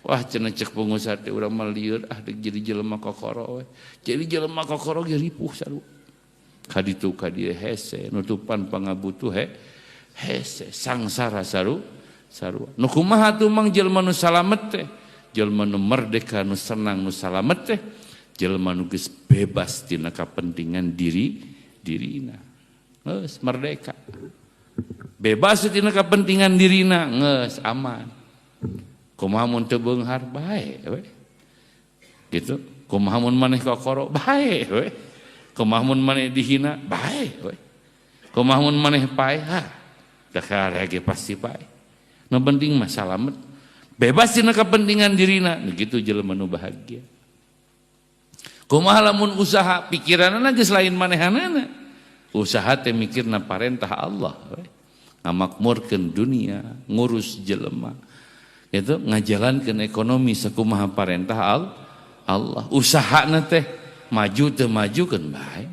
Wah, cenah cek pengusaha teh, urang mah lieur ah dek jadi jelema kokoro we. Jadi jelema kokoro ge ripuh sarua. Kaditu ka dieu hese, nutupan pangabutuh he hese, sangsara sarua. Nu kumaha tuh mang jelema nu salamet teh? Jelema nu merdeka, nu senang, nu salamet teh jelema nu geus bebas tina kapentingan dirina. Geus merdeka. Bebas tina kepentingan dirina, geus aman. Kumaha mun teu beunghar, bae we. Gitu. Kumaha mun maneh kokoro, bae we. Kumaha mun maneh dihina, bae we. Kumaha mun maneh paeh, ha. Da ge pasti paeh. Nu penting mah salamet. Bebas tina kepentingan dirina, gitu jelema nu bahagia. Kumaha lamun usaha, pikiranana geus lain manehanana. Usaha teh mikirna parentah Allah we. Ngamakmurkeun dunia, ngurus jelema. Itu ngajalankeun ekonomi sakumaha parentah Allah. Usahana teh maju teu maju kan bae.